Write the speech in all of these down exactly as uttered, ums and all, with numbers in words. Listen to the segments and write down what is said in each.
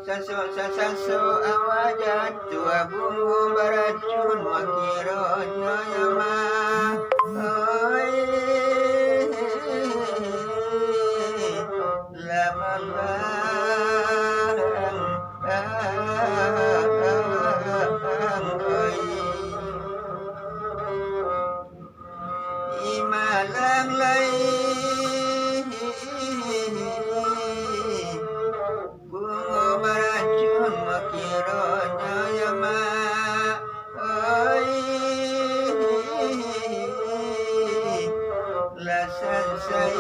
Sasok-sasok awak jatuah bungo baracun, makironyo yo mah. Oi, lah malang, oi. Imalang lai bungo baracun, makironyo yo mah. Oi, lah sansai.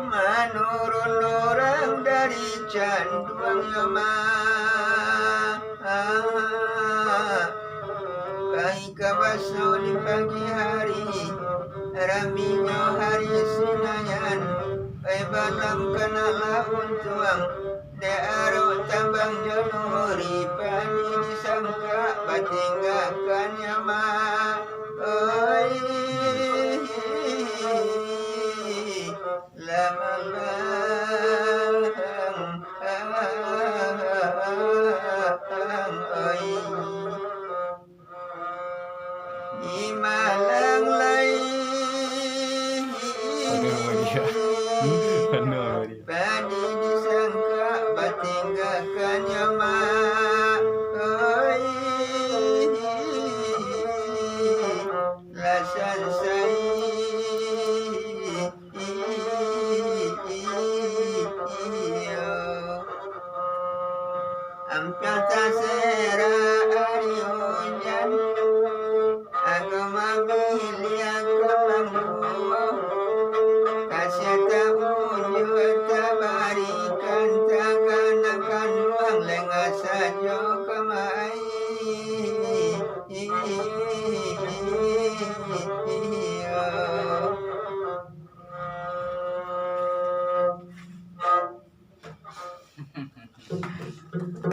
Manurun urang dari canduang yo mah. Pai ka baso di pagi hari, raminyo hari Sinayan, pai balam kanaklah untuang, dek arok tambang jo nuri, padi disangkak batinggakan yo mah. Oi, lah malang, oi. Imalang lai. Aduh, Maria. Aduh, Maria. Padi disangkak batinggakan yo mah. Oi, lah sansai. Iyo. Ampia tasera ari ujan, aku mamiliah ka mangguo. Kasiah taunjuak tabarikan, tagana kanduang lengah sajo kamai. Iyo.